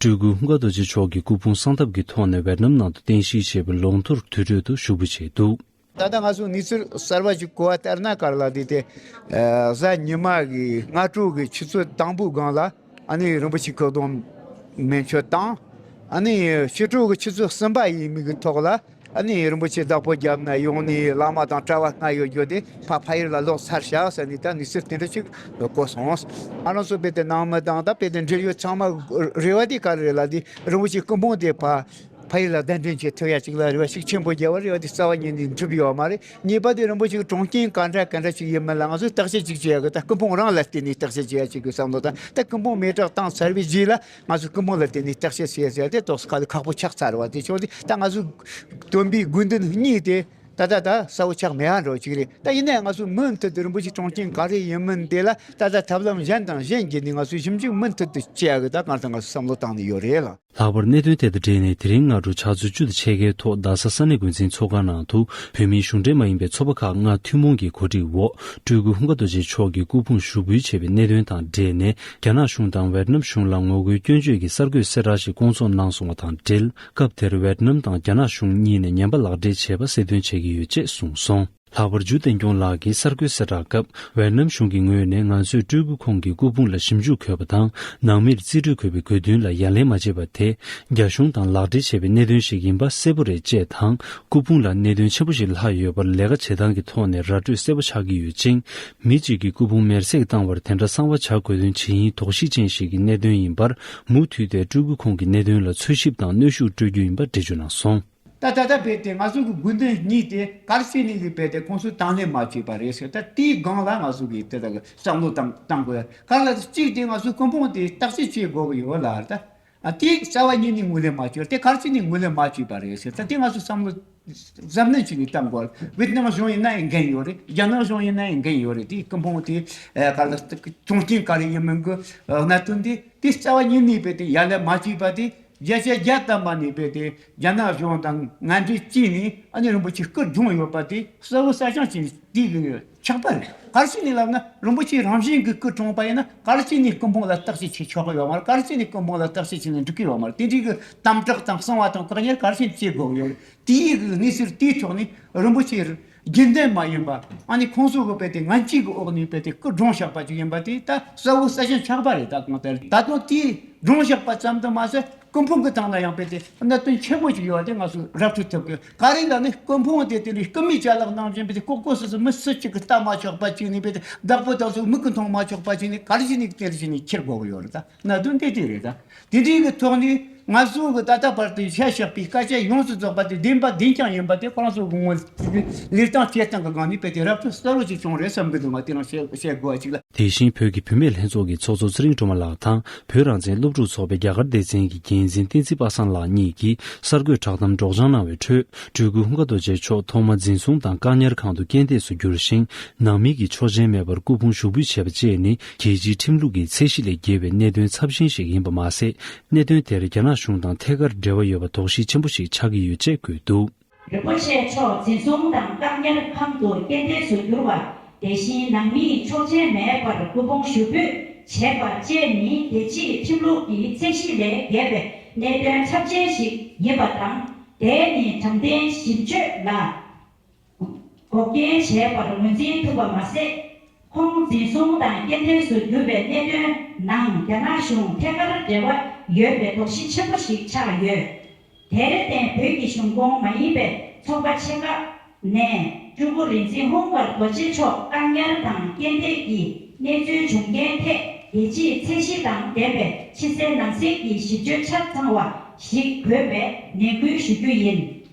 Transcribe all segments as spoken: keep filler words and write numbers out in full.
སྤྲུལ་སྐུ་ཧུང་ཀ་རྡོ་རྗེ་མཆོག་གིས་སྐུ་ཕུང་གསང་ཐབས་ཀྱི་ཐོག་ནས་ཝེ་ཏི་ནམ་ནང་དུ་རྟེན་གཞི་བྱས་པའི་ལུང་ཐུར་དུར་ཁྲོད་དུ་ཞུགས་འབུལ་བྱས་འདུག། ད་ལྟ་ང་ཚོ་གནས་ཚུལ་གསར་བ་ཞིག་གོ་བ་ལྟར་ན། ག་རེ་ལབ་དུས་དེ། ཨ། གཟའ་ཉི་མ་གི་སྔ་དྲོ་གི་ཆུ་ཚོད་དང་པོའི་སྒང་ལ། ཨ་ནི་རིན་པོ་ཆེ་སྐུ་གདུང་མེ་མཆོད་བཏང་། ཨ་ནི་ཕྱི་དྲོ་གི་ཆུ་ཚོད་གསུམ་པ་ཡས་མས་གི་ཐོག་ལ། ཨ་ནི་རིན་པོ་ཆེ་བདག་པོ་རྒྱབ་ནས་ཡོང་ནས་བླ་མ་དང་གྲྭ་བ་ལྔ་ཡོད་རྒྱུ་དེ་ཕ་ཕ་ཡུལ་ལ་ལོག་ཚར་བཞག་ཟེར་ནས། ད་གནས་ཚུལ་དེ་འདྲ་ཞིག་གོ་སོང་། ང་རང་ཚོ་དཔེ་དེ་ནང་མི་དང་ད་དཔེ་དེ་འབྲེལ་ཡོད་ཚང་མ་རེ་བ་དེ་ག་རེ་རེད་ལབ་དུས། རིན་པོ་ཆེ་སྐུ་ཕུང་དེ་ཕ་ཕ་ཡུལ་ལ་གདན་འདྲེན་བྱེད་ཐུབ་ཡ་ཅིག་ལ་རེ་བ་ཞིག་ཆེན་པོ་རྒྱབ་པ་རེད་བ། དེ་རྩ་བ་ཉིད་ནས་འགྲུབ་ཡོད་མ་རེད། གཉིས་པ་དེ་རིན་པོ་ཆེ་གི་གྲོངས་རྐྱེན་ག་འདྲ་ག་འདྲ་ཞིག་ཡིན་མིན་ལ་ང་ཚོས་བརྟག་དཔྱད་ཅིག་བྱེད་ཡ་གི། ད་སྐུ་ཕུང་རང་ལ་བརྟེན་ནས་བརྟག་དཔྱད་བྱེད་ཡ་ཅིག་གི་བསམ་བློ་དང་། ད་སྐུ་ཕུང་མེ་སྲེག་བཏང་ཚར་བའི་རྗེས་ལ་ང་ཚོས་སྐུ་ཕུང་ལ་བརྟེན་ནས་བརྟག་དཔྱད་བྱེད་ཡ་དེ་ཏོག་ཙམ་ག་ལེ་ཁག་པོ་ཆགས་ཚར་བ་དེ་བྱུང་སྟེ། ད་ང་ཚོས་སྟོན་པའི་དགོས་འདུན་གཉིས་དེ་ད་ད་ད་གསལ་བོ་ཆགས་མེད་པ་འདྲ་བོ་ཅིག་རེད། ད་ཡིན་ནའི་ང་ཚོས་མུ་མཐུད་དུ་རིན་པོ་ཆེ་གྲོངས་རྐྱེན་ག་རེ་ཡིན་མིན་དེ་ལ་ད་ད་ཐབས་ལམ་གཞན་དང་གཞན་བརྒྱུད་ནས་ང་ཚོས་ཞིབ་འཇུག་མུ་མཐུད་དུ་བྱེད་ཡ་གི་ད་གང་ལྟར་ང་ཚོས་བསམ་བློ་བཏང་ནས་ཡོད་རེད་ལགས། ལྷག་པར་གནད་དོན་དེ་དང་འབྲེལ་ནས། དེ་རིང་སྔ་དྲོ་ཕྱག་ཚོད་བཅུ་དང་ཕྱེད་ཀའི་ཐོག་རྡ་ས་ས་གནས་འགོ་འཛིན་ཚོགས་ཁང་ནང་དུ། བོད་མིའི་གཞུང་འབྲེལ་མ་ཡིན་པའི་ཚོགས་པ་ཁག་ལྔ་ཐུན་མོང་གི་གོ་སྒྲིག་འོག་སྤྲུལ་སྐུ་ཧུང་ཀ་རྡོ་རྗེ་མཆོག་གི་སྐུ་ཕུང་ཞུགས་འབུལ་བྱས་པའི་གནད་དོན་དང་འབྲེལ་ནས། རྒྱ་ནག་གཞུང་དང་ཝེ་ཏི་ནམ་གཞུང་ལ་ངོ་རྒོལ་སྐྱོན་བརྗོད་ཀྱི་གསར་འགོད་གསལ་བསྒྲགས་ཤིག་བསྐོང་ཚོགས་གནང་སོང་བ་དང་འབྲེལ། སྐབས་དེར་ཝེ་ཏི་ནམ་དང་རྒྱ་ནག་གཞུང་གཉིས་ནས་ཉན་པ་ལག་འབྲེལ་བྱས་པ་གསལ་སྟོན་བྱེད་ཀྱི་ཡོད་ཅེས་གསུངས་སོང་། ལྷག་པར་འཇུ་བསྟན་སྐྱོང་ལགས་ཀྱིས་གསར་འགོད་གསལ་བསྒྲགས་སྐབས། ཝེ་ཏི་ནམ་གཞུང་གི་ངོས་ནས་ང་ཚོས་སྤྲུལ་སྐུ་ཁོང་གི་སྐུ་ཕུང་ལ་ཞིབ་འཇུག་དགོས་པ་དང་། ནང་མིར་རྩིས་སྤྲོད་དགོས་པའི་དགོས་འདུན་ལ་ཡ་ལན་མ་བྱས་པ་དེ། རྒྱ་གཞུང་དང་ལག་འབྲེལ་བྱས་པའི་གནད་དོན་ཞིག་ཡིན་པ་གསལ་པོ་རེད་ཅེས་དང་། སྐུ་ཕུང་ལ་གནད་དོན་ཆེན་པོ་ཞིག་ལྷག་ཡོད་པར་ལས་ཀ་བྱེད་སྟངས་ཀྱི་ཐོག་ནས་ར་སྤྲོད་གསལ་པོ་ཆགས་ཀྱི་ཡོད་ཅིང་། མི་གཅིག་གིས་སྐུ་ཕུང་མེར་སྲེག་བཏང་བར་དེ་འདྲ་གསང་བ་བྱ་དགོས་དོན་ཇི་ཡིན་དོགས་གཞི་ཅན་ཞིག་གི་གནད་དོན་ཡིན་པར། མུ་མཐུད་དེ་སྤྲུལ་སྐུ་ཁོང་གི་གནད་དོན་ལ་འཚོལ་ཞིབ་དང་གནོན་ཤུགས་སྤྲོད་རྒྱུ་ཡིན་པ་འགྲེལ་བརྗོད་གནང་སོང་། ད་ད་ལྟ་བྱས་ཏེ་ང་ཚོ་གི་དགོས་འདུན་གཉིས་དེ་ག་རེ་བྱས་ནས་ལས་པས་ཏེ་ཁོང་ཚོས་དང་ལེན་མ་བྱས་པ་རེད་ཟེར། ད་དེའི་སྒང་ལ་ང་ཚོ་གིས་དེ་དག་གི་བསམ་བློ་བཏང་བཏང་དགོས། ག་རེ་ལ་གཅིག་དེ་ང་ཚོའི་སྐུ་ཕུང་དེ་བརྟག་དཔྱད་བྱེད་དགོས་ཀྱི་ཡོད་ལ། ད་ཨ་དེ་རྩ་བ་ཉིད་ནས་ངོས་ལེན་མ་བྱས། དེ་ག་རེ་བྱས་ནས་ངོས་ལེན་མ་བྱས་པ་རེད་ཟེར། ད་དེ་ང་ཚོས་བསམ་བློ་གཟབ་ནན་བྱས་ནས་བཏང་དགོས། ཝེ་ཏི་ནམ་གཞུང་ཡིན་ན་ཡང་འགན་ཡོད་རེད། རྒྱ་ནག་གཞུང་ཡིན་ན་ཡང་འགན་ཡོད་རེད། དེའི་སྐུ་ཕུང་དེ་ཨ་ག་རེ་ལ་གྲོངས་རྐྱེན་ག་རེ་ཡིན་མིན་གྱི་ཨ་གནད་དོན་དེ་དེ་རྩ་བ་ཉིད་ནས་བས་ཏེ་ཡ་ལན་མ་བྱས་པ་དེ། བརྒྱ་ཆ་བརྒྱ་ཐམ་པ་ནས་བས་ཏེ་རྒྱ་ནག་གཞུང་དང་ངན་འབྲེལ་བྱས་ནས། ཨ་ནི་རིན་པོ་ཆེ་སྐུ་གྲོངས་ཡོད་པ་དེ་གསལ་བོ་གསལ་རྐྱང་བྱས་ནས་དེ་གི་ཆགས་པ་རེད། ག་རེ་བྱས་ནས་ལབ་ན། རིན་པོ་ཆེ་རང་བཞིན་གྱི་སྐུ་གྲོངས་པ་ཡིན་ན་ག་རེ་བྱས་ནས་སྐུ་ཕུང་ལ་བརྟག་དཔྱད་བྱེད་ཆོག་གི་ཡོད་མ་རེད། ག་རེ་བྱས་ནས་སྐུ་ཕུང་ལ་བརྟག་དཔྱད་བྱས་ནས་འགྲིག་གི་ཡོད་མ་རེད། དེ་འདྲའི་གི་དམ་དྲག་དང་གསང་བ་དང་བཀག་ཉར་ག་རེ་བྱས་ནས་བྱེད་དགོས་ཀྱི་ཡོད་རེད། དེའི་གི་གནས་ཚུལ་དེའི་ཐོག་ནས་རིན་པོ་ཆེ་རྒྱུན་ལྡན་མ་ཡིན་པ། ཨ་ནི་ཁོང་ཚོ་གི་བས་ཏེ་ངན་ཇུས་ཀྱི་འོག་ནས་བས་ཏེ་སྐུ་གྲོངས་བཞག་པ་ཅིག་ཡིན་པ་དེ་ད་གསལ་བོ་གསལ་རྐྱང་ཆགས་པ་རེད། ད་གང་ལྟར་ད་དུང་དེ་གྲོངས་བཞག་པ་ཙམ་དུ་མ་ཟད། སྐུ་ཕུང་གི་སྟེང་ལ་ཡང་བས་ཏེ་གནད་དོན་ཆེན་པོ་ཞིག་ཡོད་པ་དེ་ང་ཚོས་ར་སྤྲོད་ཐུབ་དགོས། ག་རེ་ལབ་ན་སྐུ་ཕུང་དེ་དེ་ནི་རྐུ་མའི་ཅ་ལག་ནང་བཞིན་བས་ཏེ་ལྐོག་ལྐོག་སུ་སུ་མི་སུ་གཅིག་གིས་ལྟ་མ་ཆོག་པ་ཅིག་ནས་བས་ཏེ་བདག་པོ་དེ་ཚོས་མིག་གིས་མཐོང་མ་ཆོག་པ་ཅིག་ནས་ག་རེ་བྱས་ནས་དེ་འདྲ་བྱས་ནས་འཁྱེར་དགོས་ཀྱི་ཡོད་རེད། ད་གནད་དོན་དེ་དེ་རེད། ད་དེ་འདྲའི་གི་ཐོག་ནས་ང་ཚོ་གི་ད་ལྟ་བར་དུ་བཤད་བཞག་པའི་སྐད་ཆ་ཡོངས་སུ་རྫོགས་པ་དེ་བདེན་པ་བདེན་རྐྱང་ཡིན་པ་དེ་ཁོ་རང་ཚོ་གི་ངོས་ལས་སྟངས་བྱེད་སྟངས་ཀྱི་སྒང་ནས་བས་ཏེ་ར་སྤྲོད་གསལ་བོ་ཞིག་བྱུང་རེད་བསམ་གི་འདུག་ང་དེ་རང་བཤད་བཤད་དགོས་པ་ཅིག་ལ། དེ་བཞིན་བོད་ཀྱི་བུད་མེད་ལྷན་ཚོགས་ཀྱི་ཚོགས་གཙོ་ཚེ་རིང་སྒྲོལ་མ་ལགས་དང་། བོད་རང་བཙན་སློབ་ཕྲུག་ཚོགས་པའི་རྒྱ་གར་སྡེ་ཚན་གྱི་འགན་འཛིན་བསྟན་འཛིན་པ་སངས་ལགས་གཉིས་ཀྱིས་གསར་འགོད་བསྒྲགས་གཏམ་སྒྲོག་སྦྱང་གནང་བའི་ཁྲོད། སྤྲུལ་སྐུ་ཧུང་ཀ་རྡོ་རྗེ་མཆོག་ཐོག་མ་འཛིན་བཟུང་དང་བཀག་ཉར་ཁང་དུ་རྐྱེན་འདས་སུ་གྱུར་ཞིང་། ནང་མི་གིས་ཆོག་མཆན་མེད་པར་སྐུ་ཕུང་ཞུགས་འབུལ་བྱས་པ་བཅས་ནི་རྒྱལ་སྤྱིའི་ཁྲིམས་ལུགས་ཀྱི་ཚད་གཞི་ལས་བརྒལ་བའི་གནད་དོན་ཚབས་ཆེན་ཞིག་ཡིན་པ་མ་ཟད། གནད་དོན་དེར་རྒྱ་ནག་གཞུང་དང་ཐད་ཀར་འབྲེལ་བ་ཡོད་པ་དོགས་གཞི་ཆེན་པོ་ཞིག་ཆགས་ཀྱི་ཡོད་ཅེས་བཀོད་འདུག། རིན་པོ་ཆེ་མཆོག་འཛིན་བཟུང་དང་བཀག་ཉར་ཁང་དུ་རྐྱེན་འདས་སུ་གྱུར་བ། དེ་བཞིན་ནང་མིས་ཆོག་མཆན་མེད་པར་སྐུ་ཕུང་ཞུགས་འབུལ་བྱས་པ་བཅས་ནི་རྒྱལ་སྤྱིའི་ཁྲིམས་ལུགས་ཀྱི་ཚད་གཞི་ལས་བརྒལ་བའི་གནད་དོན་ཚབས་ཆེན་ཞིག་ཡིན་པ་དང་། དེ་ནི་དྲང་བདེན་ཞིབ་དཔྱོད་ལ་འགོག་རྐྱེན་བྱས་པར་ངོས་འཛིན་ཐུབ་པ་མ་ཟད། ཁོང་འཛིན་བཟུང་དང་རྐྱེན་འདས་སུ་གྱུར་པའི་གནད་དོན་ནང་རྒྱ་ནག་གཞུང་ཐད་ཀར་འབྲེལ་བ་ཡོད་པའི་དོགས་གཞི་ཆེན་པོ་ཞིག་ཆགས་ཡོད། དེར་བརྟེན་བོད་ཀྱི་གཞུང་ཁོངས་མ་ཡིན་པའི་ཚོགས་པ་ཆེ་ཁག་ནས་སྤྲུལ་སྐུ་རིག་འཛིན་ཧུང་ཀར་རྡོ་རྗེ་མཆོག་བཀག་ཉར་དང་རྐྱེན་འདས་ཀྱི་གནས་ཚུལ་བྱུང་རྐྱེན་ཐད་རྒྱལ་སྤྱིའི་ཚད་གཞི་དང་ལྡན་པའི་ཕྱི་གསལ་ནང་གསལ་གྱི་ཞིབ་དཔྱོད་ཆ་ཚང་བ་ཞིག་དགོས་པའི་ནན་སྐུལ་ཞུ་རྒྱུ་ཡིན།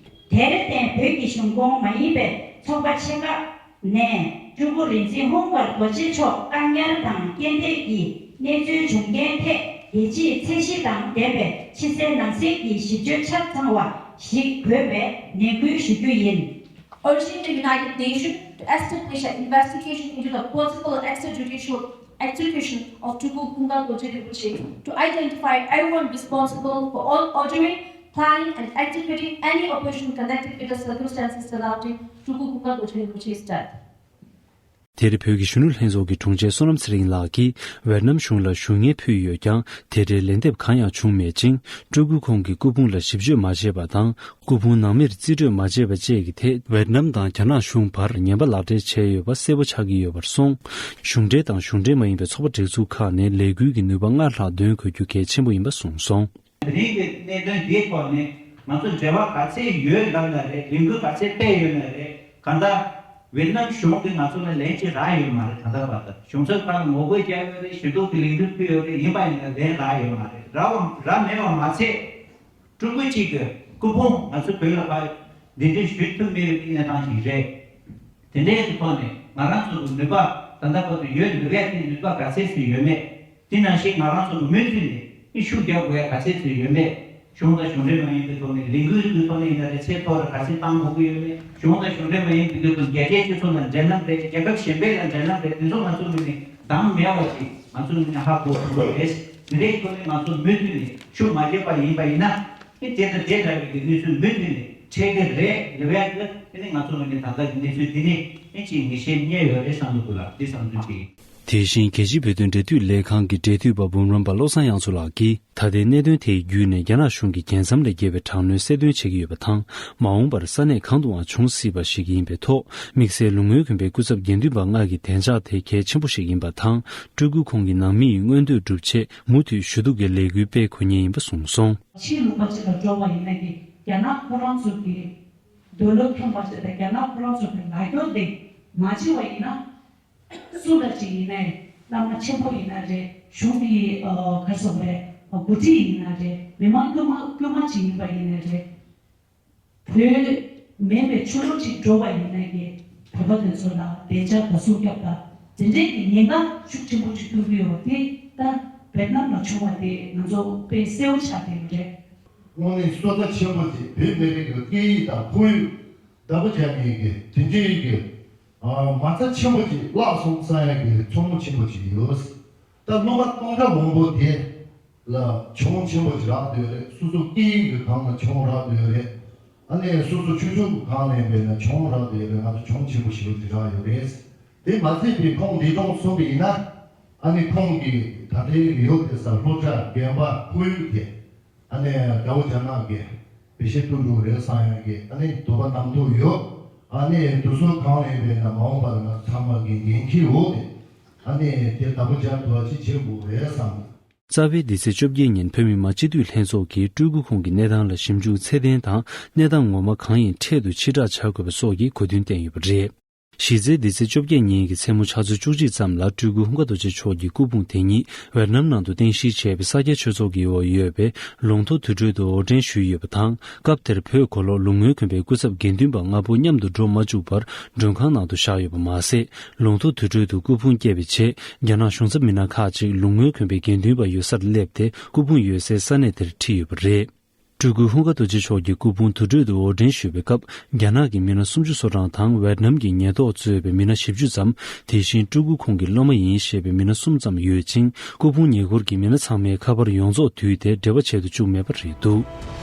དེར་བརྟེན་བོད་ཀྱི་གཞུང་ཁོངས་མ་ཡིན་པའི་ཚོགས་པ་ཆེ་ཁག་ནས་སྤྲུལ་སྐུ་རིག་འཛིན་ཧུང་ཀར་རྡོ་རྗེ་མཆོག་བཀག་ཉར་དང་རྐྱེན་འདས་ཀྱི་གནས་ཚུལ་བྱུང་རྐྱེན་ཐད་རྒྱལ་སྤྱིའི་ཚད་གཞི་དང་ལྡན་པའི་ཕྱི་གསལ་ནང་གསལ་གྱི་ཞིབ་དཔྱོད་ཆ་ཚང་བ་ཞིག་དགོས་པའི་ནན་སྐུལ་ཞུ་རྒྱུ་ཡིན། Urging the United Nations to establish an investigation into the possible extrajudicial execution of Tulku Hungka Dorje Rinpoche, to identify everyone responsible for all ordering, planning and executing any operation connected with the circumstances surrounding Tulku Hungka Dorje Rinpoche's death. དེར་བོད་ཀྱི་གཞོན་ནུ་ལྷན་ཚོགས་ཀྱི་དྲུང་ཆེ་བསོད་ནམས་ཚེ་རིང་ལགས་ཀྱིས་ཝེར་ནམ་གཞུང་ལ་ཞུ་སྙན་ཕུལ་ཡོད་ཀྱང་། དེ་འབྲེལ་ལན་འདེབས་གང་ཡང་བྱུང་མེད་ཅིང་། སྤྲུལ་སྐུ་ཁོང་གིས་སྐུ་ཕུང་ལ་ཞིབ་དཔྱོད་མ་བྱས་པ་དང་། སྐུ་ཕུང་ནང་མིར་རྩིས་སྤྲོད་མ་བྱས་པ་བཅས་ཀྱི་ཐད། ཝེར་ནམ་དང་རྒྱ་ནག་གཞུང་བར་ངན་པ་ལག་སྦྲེལ་བྱས་ཡོད་པ་གསལ་པོ་ཆགས་ཀྱི་ཡོད་པར་སོང་། གཞུང་འབྲེལ་དང་གཞུང་འབྲེལ་མ་ཡིན་པའི་ཚོགས་པ་སྒྲིག་འཛུགས་ཁག་ནས་ལས་འགུལ་གྱི་ནུས་པ་སྔར་ལྷག་འདོན་དགོས་རྒྱུ་གལ་ཆེན་པོ་ཡིན་པ་གསུངས་སོང་། དེ་རིང་གི་གནད་དོན་འདིའི་ཐོག་ནས་ང་ཚོ་འབྲེལ་བ་ག་ཚད་ཡོད་ལབ་ན་རེད། ལས་འགུལ་ག་ཚད་སྤེལ་ཡོད་ན་རེད། གང་ལྟར་ཝེ་ཏི་ནམ་གཞུང་གིས་ང་ཚོ་ལ་ལན་ཅིག་རག་ཡོད་མ་རེད། ད་ལྟ་བར་དུ་གཞུང་ཚབ་ཁག་ལ་ངོ་རྒོལ་བརྒྱབ་ཡོད་རེད། ཞུ་གཏུག་གི་ལས་འགུལ་ཕུལ་ཡོད་རེད། ཡིན་པ་ཡིན་ན་ལན་རག་ཡོད་མ་རེད། རག་པ་རག་མེད་པ་མ་ཚད། སྤྲུལ་སྐུ་གཅིག་གི་སྐུ་ཕུང་ང་ཚོ་བོད་ལ་ཕར་གདན་འདྲེན་ཞུ་ཐུབ་མེད་པའི་གནས་སྟངས་ཤིག་རེད། དེ་འདྲའི་གི་ཐོག་ནས་ང་རང་ཚོ་གི་ནུས་པ་ད་ལྟ་བར་དུ་ཡོད་འདུག་གས། དེ་ནུས་པ་ག་ཚད་ཅིག་ཡོད་མེད། དེ་ནང་བཞིན་ང་རང་ཚོ་གི་མུ་མཐུད་ནས་ཨི་ཤུགས་རྒྱག་དགོས་ཡ་ག་ཚད་ཅིག་ཡོད་མེད། གཞུང་དང་གཞུང་འབྲེལ་མ་ཡིན་པའི་ཐོག་ནས་ལས་འགུལ་གྱི་ཐོག་ནས་ཡིན་ན་རེད། ཚད་མཐོ་རུ་ག་ཚད་བཏང་དགོས་ཀྱི་ཡོད་མེད། གཞུང་དང་གཞུང་འབྲེལ་མ་ཡིན་པའི་ཐོག་ནས་རྒྱལ་སྤྱིའི་སྤྱི་ཚོགས་ནང་འབྲེལ་ལམ་རེད། རྒྱལ་ཁབ་གཞན་པའི་ལ་འབྲེལ་ལམ་རེད། དེ་ཚོ་ང་ཚོ་ངོས་ནས་འདང་མེད་པ་ཞིག་ང་ཚོ་ངོས་ནས་ཧ་གོ་དགོས་རེད། དེ་འདྲའི་ཐོག་ནས་ང་ཚོ་མུ་མཐུད་ནས་ཤུགས་མ་རྒྱག་པ་ཡིན་པ་ཡིན་ན། ཨེ་དེ་དང་དེ་འདྲ་བའི་གི་གནས་ཚུལ་མུ་མཐུད་ནས་འཕྲད་ཀྱི་རེད། རེད་བས་ཀྱི་དེ་ནི་ང་ཚོ་ངོས་ནས་ད་ལྟ་གི་གནས་ཚུལ་འདི་ནི་ཨེ་ཅིག་ངེས་ཤེས་རྙེད་ཡོད་རེད་བསམ་གྱི་འདུག་ལ། འདི་བསམ་ཚུལ་ཅིག་དེ་བཞིན་རྒྱལ་སྤྱིའི་བོད་དོན་འབྲེལ་མཐུད་ལས་ཁང་གི་འབྲེལ་མཐུད་པ་འབུམ་རམས་པ་བློ་བཟང་དབྱངས་མཚོ་ལགས་ཀྱིས། ད་ལྟའི་གནད་དོན་དེ་བརྒྱུད་ནས་རྒྱ་ནག་གཞུང་གིས་རྒྱལ་མཚམས་ལས་བརྒལ་བའི་དྲག་གནོན་གསལ་སྟོན་བྱེད་ཀྱི་ཡོད་པ་དང་། མ་འོངས་པར་ས་གནས་གང་དུའང་འབྱུང་སྲིད་པ་ཞིག་ཡིན་པའི་ཐོག་དམིགས་བསལ་ལུང་ངོའི་དགོན་པའི་སྐུ་ཚབ་དགེ་འདུན་པ་ལྔ་གི་བདེ་འཇགས་དེ་གལ་ཆེན་པོ་ཞིག་ཡིན་པ་དང་། སྤྲུལ་སྐུ་ཁོང་གི་ནང་མི་ཡི་མངོན་འདོད་སྒྲུབ་ཆེད་མུ་མཐུད་ཞུ་གཏུག་གི་ལས་འགུལ་སྤེལ་དགོས་ངེས་ཡིན་པ་གསུངས་སོང་། ཕྱིའི་ལུང་པ་ཅིག་ལ་འགྲོ་བ་ཡིན་ན་གི་རྒྱ་ནག་ཁོ་རང་ཚོ་གི་འདོད་བློ་ཁེངས་པ་ཞིག་དང་། རྒྱ་ནག་ཁོ་རང་ཚོ་གི་ལ་རྒྱོ་དེ་མ་བྱེད་པ་ཡིན་ན། སུ་འདྲ་ཅིག་ཡིན་ནའི་བླ་མ་ཆེན་པོ་ཡིན་ན་རེད། གཞུང་གི་ཨ་ག་རེ་ཟེར་དགོས་རེད། འགོ་ཁྲིད་ཡིན་ན་རེད། མི་མང་དཀྱུས་མ་དཀྱུས་མ་ཅིག་ཡིན་པ་ཡིན་ནའི་རེད། བོད་མིན་པའི་ཆོས་ལུགས་ཅིག་འགྲོ་བ་ཡིན་ནའི་གི་བོད་པ་དེ་ཚོ་ལ་བདེ་འཇགས་དང་སྲུང་སྐྱོབ་དང་དེ་འདྲའི་གི་ཉེན་ཁ་ཤུགས་ཆེན་པོ་ཅིག་ཐུག་གི་ཡོད་པ་དེ་ད་ཝེ་ཏི་ནམ་ལ་བྱུང་བ་དེ་ང་ཚོ་དཔེ་གསལ་པོ་ཆགས་བསྡད་ཡོད་རེད། དངོས་གནས་སོ་ལྟ་ཆེན་པོ་ཅིག་བོད་མི་རིགས་ཀྱི་སྐད་ཡིག་དང་ཁོར་ཡུག་བདག་པོ་བྱ་མཁན་གྱི་དེ་འདྲའི་གི་ཨ་མ་རྩ་ཆེན་པོ་ཅིག་བརླག་སོང་བསམ་ཡ་གི་ཚོར་སྣང་ཆེན་པོ་ཅིག་ཡོད། ད་སློབ་མ་སྟོང་ཕྲག་མང་པོ་དེ་ལ་གྱོང་ཆེན་པོ་ཅིག་རག་བསྡད་ཡོད་རེད། སོ་སོ་སྐད་ཡིག་གི་སྒང་ལ་གྱོང་རག་བསྡད་ཡོད་རེད། ཨ་ནི་སོ་སོ་ཆོས་ཕྱོགས་ཀྱི་སྒང་ནས་བྱས་ན་གྱོང་རག་བསྡད་ཡོད་རེད། ང་ཚོ་གྱོང་ཆེན་པོ་ཞེ་པོ་ཅིག་རག་ཡོད་རེད། དེ་མ་ཚད་པའི་ཁོང་འདས་གྲོངས་སོང་བ་ཡིན་ན། ཨ་ནི་ཁོང་གི་ད་ལྟའི་ཡོད་དེ་ས་སློབ་གྲྭ་རྒན་པ་ཁོར་ཡུག་དེ། ཨ་ནི་དགྲ་བོ་རྒྱ་ནག་གིས་བེད་སྤྱོད་གཏོང་འགྲོ་གི་རེད་བསམ་ཡ་གི་ཨ་ནི་དོགས་པ་གནམ་ཐུག་ཡོད། ཨ་ནི་དེ་ཚོ་གང་ལ་ཡིན་པས་ན་མ་འོངས་པར་ང་ཚང་མ་གི་འགན་འཁྱེར་འོག་ནས་ཨ་ནི་དེ་བདག་པོ་རྒྱག་ཐུབ་པ་ཅིག་བྱེད་དགོས་རེད་བསམ། རྩ་བའི་འདི་ཚེས་བཅོ་བརྒྱད་ཉིན་བོད་མི་མང་སྤྱི་འཐུས་ལྷན་ཚོགས་ཀྱིས་སྤྲུལ་སྐུ་ཁོང་གི་གནས་སྟངས་ལ་ཞིབ་འཇུག་ཚད་ལྡན་དང་གནས་སྟངས་ངོ་མ་གང་ཡིན་འཕྲལ་དུ་ཕྱིར་བསྒྲགས་བྱ་དགོས་པ་སོགས་ཀྱི་གོ་སྟོན་བསྟན་ཡོད་པ་རེད། གཞི་རྩའི་འདི་ཚེས་བཅོ་བརྒྱད་ཉིན་གྱི་མཚན་མོ་ཕྱག་ཚོད་བཅུ་གཅིག་ཙམ་ལ་སྤྲུལ་སྐུ་ཧུན་ཁ་རྡོ་རྗེ་མཆོག་གི་སྐུ་ཕུང་དེ་ཉིད་ཝེར་ནམ་ནང་དུ་རྟེན་གཞི་བྱས་པའི་ས་སྐྱ་ཆོས་ཚོགས་ཀྱི་འོག་ཡོད་པའི་ལུང་མཐོ་དུར་ཁྲོད་དུ་འོར་འདྲེན་ཞུས་ཡོད་པ་དང་། སྐབས་དེར་བོད་མགོ་ལོག་ལུང་ངོའི་དགོན་པའི་སྐུ་ཚབ་དགེ་འདུན་པ་ལྔ་པོ་མཉམ་དུ་འགྲོ་མ་བཅུག་པར་མགྲོན་ཁང་ནང་དུ་བཞག་ཡོད་པ་མ་ཟད། ལུང་མཐོ་དུར་ཁྲོད་དུ་སྐུ་ཕུང་བསྐྱལ་བའི་རྗེས། རྒྱ་ནག་གཞུང་ཚབ་མི་སྣ་ཁག་ཅིག་ལུང་ངོའི་དགོན་པའི་དགེ་འདུན་པ་ཡོད་སར་སླེབས་ཏེ། སྐུ་ཕུང་ཡོད་སའི་ས་གནས་དེར་ཁྲིད་ཡོད་པ་རེད། སྤྲུལ་སྐུ་ཧུན་ཁ་རྡོ་རྗེ་མཆོག་གི་སྐུ་ཕུང་དུར་ཁྲོད་དུ་འོར་འདྲེན་ཞུས་པའི་སྐབས། རྒྱ་ནག་གི་མི་སྣ་སུམ་ཅུ་སོ་གྲངས་དང་། ཝེར་ནམ་གྱི་ཉེན་རྟོག་གཙོས་པའི་མི་སྣ་བཞི་བཅུ་ཙམ། དེ་བཞིན་སྤྲུལ་སྐུ་ཁོང་གི་སློབ་མ་ཡིན་ཞེས་པའི་མི་སྣ་གསུམ་ཙམ་ཡོད་ཅིང་། སྐུ་ཕུང་ཉེ་འཁོར་གྱི་མི་སྣ་ཚང་མས་ཁ་པར་ཡོངས་རྫོགས་བསྡུས་ཏེ་འབྲེལ་བ་བྱེད་དུ་བཅུག་མེད་པ་རེད་འདུག།